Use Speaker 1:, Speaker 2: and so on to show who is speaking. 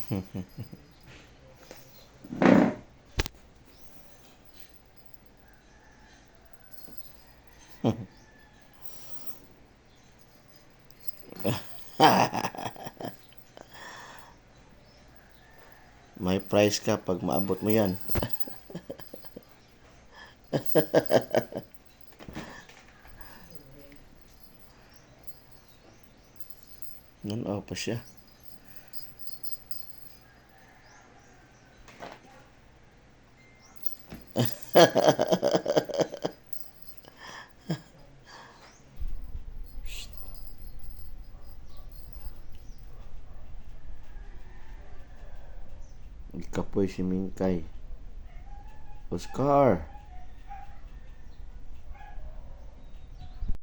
Speaker 1: May prize ka pag maabot mo yan. Nanaw pa siya. Ikapoy si Mingkay. Oscar!